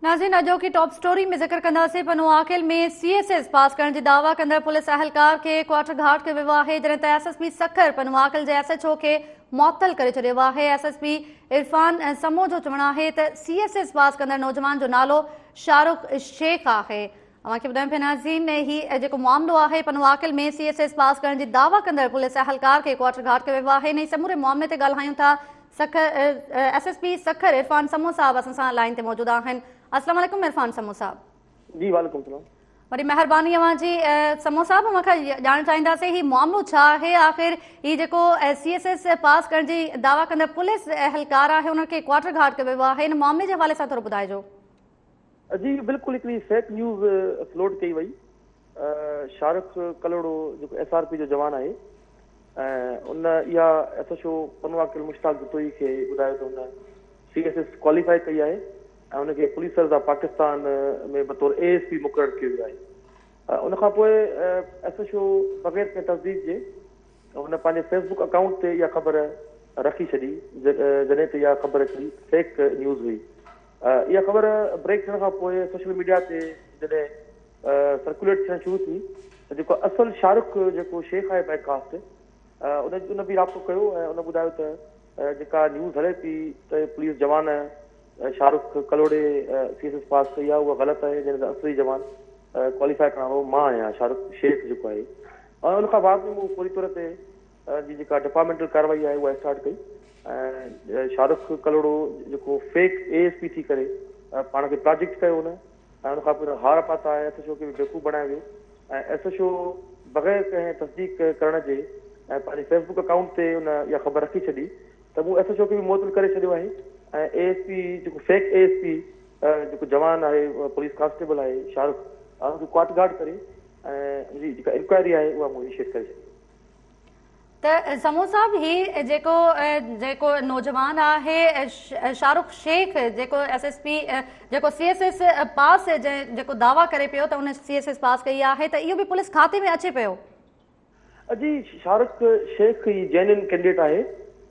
ناظرين اڄوڪي top story ۾ ذڪر ڪنداسين Pano Aqil ۾ C S S pass ڪرڻ جي دعويٰ ڪندڙ پوليس اهلڪار کي ڪواٽر گهاٽ ڪيو ويو آهي جڏهن ته S S P Sukkur Pano Aqil جي ايس ايڇ او کي معطل ڪري ڇڏيو آهي S S P Irfan Samo جو چوڻ آهي ته سي ايس ايس پاس ڪندڙ نوجوان جو نالو شاهرخ شيخ آهي اوهان کي ٻڌايون پيا ناظرين هي جيڪو معاملو آهي Pano Aqil ۾ C S S pass ڪرڻ جي دعويٰ ڪندڙ پوليس اهلڪار کي ڪواٽر گهاٽ ڪيو ويو آهي انهي سموري معاملي تي ڳالهايون ٿا Sukkur S S P Sukkur Irfan Samoon صاحب اسان سان لائين تي موجود آهن السلام عليڪم عرفان سمون صاحب. جي وعليڪم السلام. وڏي مهرباني اوهان جي سمون صاحب اوهان کان ڄاڻڻ چاهينداسين هي معاملو ڇا آهي آخر هي جيڪو سي ايس ايس پاس ڪرڻ جي دعويٰ ڪندڙ پوليس اهلڪار آهي ان کي ڪواٽر گهاٽ ڪيو ويو آهي ان معاملي جي حوالي سان ٿورو ٻڌائجو. جي بلڪل هڪڙي فيڪ نيوز فلوٽ ڪئي وئي شاهرخ ڪلهوڙو جيڪو ايس آر پي جو جوان آهي ۽ ان اها S H O Pano Aqil Mushtaq Jatoi کي ٻڌايو ته هن سي ايس ايس ڪواليفائي ڪئي آهي ۽ ان کي پوليس سروس آف پاڪستان ۾ بطور اي ايس پي مقرر ڪيو ويو آهي ان کان پوء ايس ايڇ او بغير ڪنهن تصديق جي هن پنهنجي فيس بڪ اڪائونٽ تي اها خبر رکي ڇڏي جڏهن ته اها خبر هڪڙي فيڪ نيوز هئي. اها خبر بريڪ ٿيڻ کان پوء سوشل ميڊيا تي جڏهن سرڪيوليٽ ٿيڻ شروع ٿي ته جيڪو اصل شاهرخ جيڪو شيخ آهي بائي ڪاسٽ ان ان به رابطو ڪيو ۽ ان ٻڌايو ته جيڪا نيوز هلي پئي ته پوليس جوان شاهرخ ڪلهوڙي سي ايس ايس پاس ڪئي آهي اها غلط آهي جڏهن ته اصلي جوان ڪواليفائي ڪرڻ وارو مان آهيان شاهرخ شيخ جيڪو آهي ۽ ان کان بعد ۾ مون فوري طور تي جي جيڪا ڊپارٽمينٽل ڪارروائي آهي اها اسٽارٽ ڪئي ۽ شاهرخ ڪلهوڙو جيڪو فيڪ اي ايس پي ٿي ڪري پاڻ کي پراجيڪٽ ڪيو هن ۽ ان کان پوء هار پاتا ۽ ايس ايڇ او کي به بيوقوف بڻايو ويو ۽ ايس ايڇ او بغير ڪنهن تصديق ڪرڻ جي ۽ پنهنجي فيس بڪ اڪائونٽ تي ان اها خبر رکي ڇڏي ته مون ايس ايڇ او کي به معطل ڪري ڇڏيو آهي ۽ اي ايس پي جيڪو فيڪ اي ايس پي جيڪو جوان آهي پوليس ڪانسٽيبل آهي شاهرخ ان کي ڪواٽ گارڊ ڪري ۽ ان جي جيڪا انڪوائري آهي اها مون انيشيٽ ڪري ڇڏي. ته سمون صاحب هي جيڪو جيڪو نوجوان آهي شاهرخ شيخ جيڪو ايس ايس پي جيڪو سي ايس ايس پاس جيڪو دعويٰ ڪري پيو ته ان سي ايس ايس پاس ڪئي آهي ته اهو به پوليس کاتي ۾ اچي پيو. جي شاهرخ شيخ هي جينين ڪينڊيڊيٽ آهي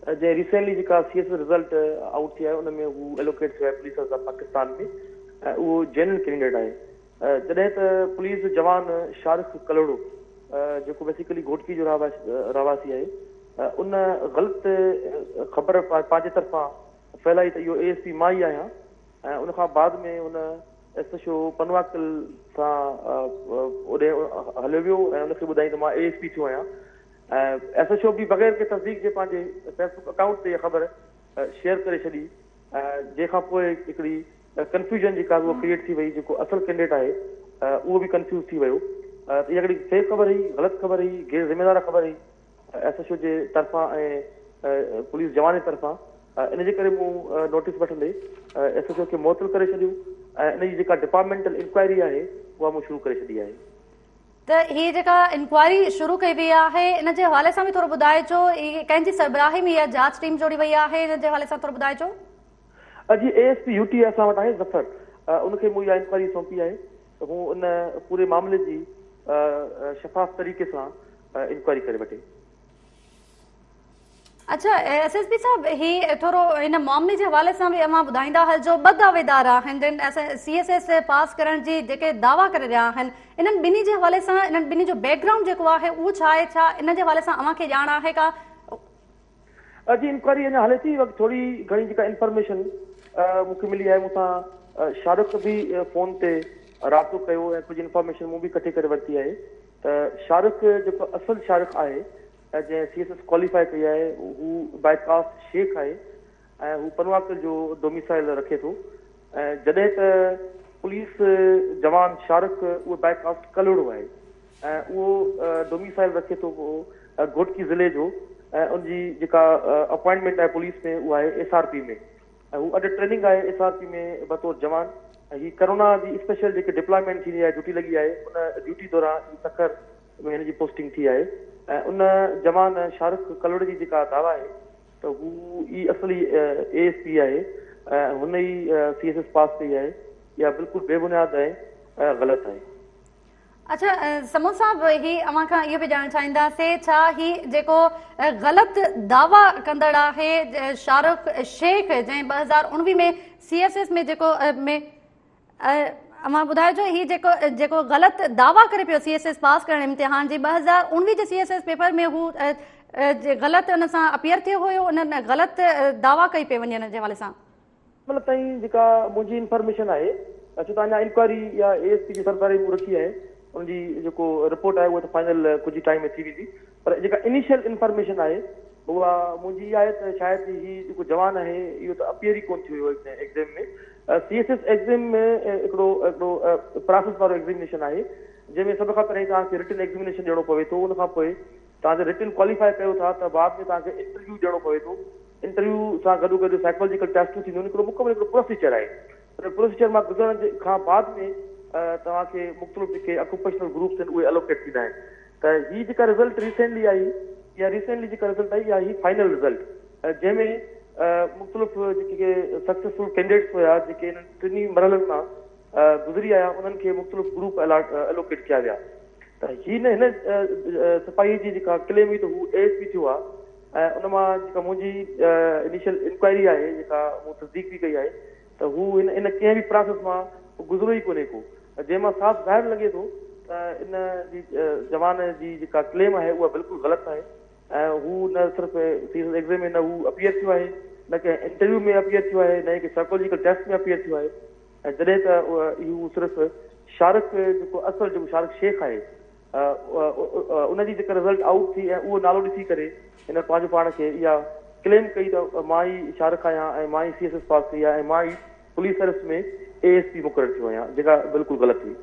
جنهن ريسينٽلي جيڪا سي ايس ايس رزلٽ آئوٽ ٿي آهي ان ۾ هو ايلوڪيٽ ٿيو آهي پوليس سروس آف پاڪستان ۾ ۽ اهو جينين ڪينڊيڊيٽ آهي جڏهن ته پوليس جوان شارخ ڪلهوڙو جيڪو بيسيڪلي گهوٽڪي جو رهواسي آهي ان غلط خبر پنهنجي طرفان ڦهلائي ته اهو اي ايس پي مان ئي آهيان ۽ ان کان بعد ۾ ان ايس ايڇ او پنواڪل سان اوڏي هليو ويو ۽ ان کي ٻڌائين ته مان اي ايس پي ٿيو آهيان ۽ ايس ايڇ او به بغير ڪنهن تصديق جي پنهنجي فيس بڪ اڪائونٽ تي اها خبر شيئر ڪري ڇڏي جنهن کان پوء هڪڙي ڪنفيوزن جيڪا اها ڪريئيٽ ٿي وئي جيڪو اصل ڪينڊيڊيٽ آهي اهو به ڪنفيوز ٿي ويو ته اها هڪڙي فيڪ خبر هئي غلط خبر هئي غير ذميوار خبر هئي ايس ايڇ او جي طرفان ۽ پوليس جوان جي طرفان ان جي ڪري مون نوٽيس وٺندي ايس ايڇ او کي معطل ڪري ڇڏيو ۽ ان جي جيڪا ڊپارٽمينٽل انڪوائري آهي اها مون شروع ڪري ڇڏي آهي. ته هي جيڪا انڪوائري شروع ڪئي وئي آهي ان جي حوالي سان به ٿورو ٻڌائجو ڪنهن جي سربراهي ۾ اها جاچ ٽيم جوڙي وئي آهي ان جي حوالي سان ٿورو ٻڌائجو. جي اي ايس پي يو ٽي اسان وٽ آهي ظفر ان کي مون اها انڪوائري سونپي آهي ته هو ان پوري معاملي جي شفاف طريقي سان انڪوائري ڪري وٺي. اڇا ايس ايس پي صاحب هي ٿورو ان معاملي جي حوالي سان به اوهان ٻڌائيندا هلجو ٻه دعويدار آهن جن سي ايس ايس پاس ڪرڻ جي جيڪي دعويٰ ڪري رهيا آهن انهن ٻنهي جي حوالي سان انهن ٻنهي جو بيڪ گرائونڊ جيڪو آهي اهو ڇا آهي ڇا ان جي حوالي سان اوهان کي ڄاڻ آهي ڪا؟ جي انڪوائري اڃا هلي ٿي باقي ٿوري گهڻي جيڪا انفارميشن مون کي ملي آهي مون سان شاهرخ به فون تي رابطو ڪيو ۽ ڪجهه انفارميشن مون به ڪٺي ڪري ورتي آهي ته شاهرخ جيڪو اصل شاهرخ آهي جنهن سي ايس ايس ڪواليفائي ڪئي آهي هو بائي ڪاسٽ شيخ آهي ۽ هو پنواڪل جو ڊوميسائل رکي ٿو ۽ جڏهن ته پوليس جوان شارق اهو بائي ڪاسٽ ڪلهوڙو آهي ۽ اهو ڊوميسائل رکي ٿو گهوٽڪي ضلعي جو ۽ ان جي جيڪا اپوائنٽمينٽ آهي پوليس ۾ اها آهي ايس آر پي ۾ ۽ هو اڄ ٽريننگ آهي ايس آر پي ۾ بطور جوان ۽ هي ڪرونا جي اسپيشل جيڪي ڊپلائمينٽ ٿيندي آهي ڊيوٽي لڳي آهي ان ڊيوٽي دوران هي سکر ۾ هن جي پوسٽنگ ٿي آهي ۽ ان جوان شاهرخ ڪلهوڙي جي جيڪا دعويٰ آهي ته هو ئي اصلي اي ايس پي آهي ۽ هن ئي سي ايس ايس پاس ڪئي آهي اها بلڪل بي بنياد ۽ غلط آهي. اڇا سمون صاحب هي اوهان کان اهو به ڄاڻڻ چاهينداسين ڇا هي جيڪو غلط دعويٰ ڪندڙ آهي شاهرخ شيخ جنهن 2019 ۾ سي ايس ايس ۾ جيڪو ۾ اوهان ٻڌايو جو هي جيڪو جيڪو غلط دعويٰ ڪري پيو سي ايس ايس پاس ڪرڻ امتحان جي 2019 جي سي ايس ايس پيپر ۾ هو غلط ان سان اپيئر ٿيو هيو ان غلط دعويٰ ڪئي پئي وڃي ان جي حوالي سان. مطلب تائين جيڪا منهنجي انفارميشن آهي ڇو ته اڃا انڪوائري يا اي ايس پي جي سربراهي مون رکي آهي ان جي جيڪو رپورٽ آهي اها ته فائنل ڪجهه ئي ٽائيم ۾ ٿي ويندي پر جيڪا انيشل انفارميشن آهي اها منهنجي اها آهي ته شايد هي جيڪو جوان آهي اهو ته اپيئر ئي ڪونه ٿيو هيو exam ۾ C S S exam ۾ هڪڙو هڪڙو پراسيس وارو ايگزيمنيشن آهي جنهن ۾ سڀ کان پهرين توهان کي رٽن ايگزيمنيشن ڏيڻو پوي ٿو ان کان پوء توهان جي رٽن ڪواليفائي ڪيو ٿا ته بعد ۾ توهان کي انٽرويو ڏيڻو پوي ٿو انٽرويو سان گڏو گڏ سائيڪالاجيڪل ٽيسٽون ٿينديون آهن هڪڙو مڪمل هڪڙو پروسيجر آهي ان پروسيجر مان گذرڻ جي کان بعد ۾ توهان کي مختلف جيڪي آڪوپيشنل گروپس آهن اهي الوڪيٽ ٿيندا آهن ته هي جيڪا رزلٽ ريسينٽلي آئي يا ريسينٽلي جيڪا رزلٽ آئي اها هي فائنل رزلٽ جنهن ۾ مختلف جيڪي سڪسيسفل ڪينڊيڊيٽس هيا جيڪي انهن ٽنهي مرحلن مان گذري آيا انهن کي مختلف گروپ الوڪيٽ ڪيا ويا ته هي نه هن سپاهي جي جيڪا ڪليم هئي ته هو اي ايس پي ٿيو آهي ۽ ان مان جيڪا منهنجي انيشل انڪوائري آهي جيڪا مون تصديق به ڪئي آهي ته هو هن ان ڪنهن به پراسيس مان گذريو ئي ڪونهي ڪو جنهن مان صاف ظاهر لڳي ٿو ته ان جي جوان جي جيڪا ڪليم آهي اها بلڪل غلط آهي ۽ هو نه صرف سي ايس ايگزيم ۾ نه هو اپيئر ٿيو آهي نه ڪنهن انٽرويو ۾ اپيئر ٿيو آهي نه ئي ڪنهن سائيڪالاجيڪل ٽيسٽ ۾ اپيئر ٿيو آهي ۽ جڏهن ته اهو صرف شارق جيڪو اصل جيڪو شارق شيخ آهي ان جي جيڪا رزلٽ آئوٽ ٿي ۽ اهو نالو ڏسي ڪري هن پنهنجو پاڻ کي اها ڪليم ڪئي ته مان ئي شارق آهيان ۽ مان ئي سي ايس ايس پاس ڪئي آهي ۽ مان ئي پوليس سروس ۾ اي ايس پي مقرر ٿيو آهيان جيڪا بلڪل غلط هئي.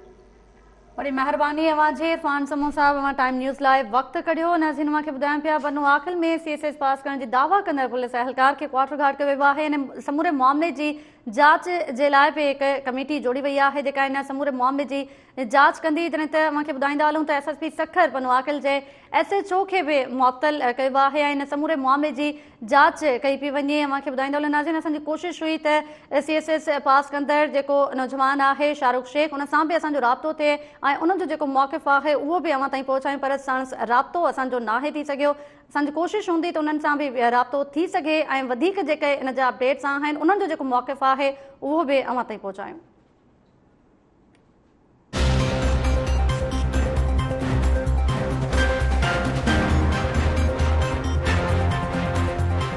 وڏي مهرباني اوهان جي عرفان سمون صاحب اوهان ٽائيم نيوز لاء وقت ڪڍيو. ناظرين اوهان کي ٻڌايون پيا بنو عاقل ۾ سي ايس ايس پاس ڪرڻ جي دعويٰ ڪندڙ پوليس اهلڪار کي ڪواٽر گهاٽ ڪيو ويو آهي ان سموري معاملي جي جاچ جي لاء به هڪ ڪميٽي جوڙي وئي آهي جيڪا ان سموري معاملي جي جاچ ڪندي جڏهن ته اوهان کي ٻڌائيندا هلون ته S S P Sukkur Pano Aqil جي ايس ايڇ او کي به معطل ڪيو آهي ۽ ان سموري معاملي جي جاچ ڪئي پئي وڃي اوهان کي ٻڌائيندا هلون ناظرين اسان جي ڪوشش هئي ته سي ايس ايس پاس ڪندڙ جيڪو نوجوان آهي شاهه رخ شيخ ان سان به اسان جو رابطو ٿئي ۽ ان جو جيڪو موقف آهي اهو به اوهان تائين پهچايون پر ساڻس رابطو اسان جو ناهي ٿي سگهيو اسان جي ڪوشش هوندي ته انهن سان به رابطو ٿي سگهي ۽ وڌيڪ جيڪي ان جا اپڊيٽس آهن انهن جو جيڪو موقف آهي اهو به اوهان تائين پهچايون.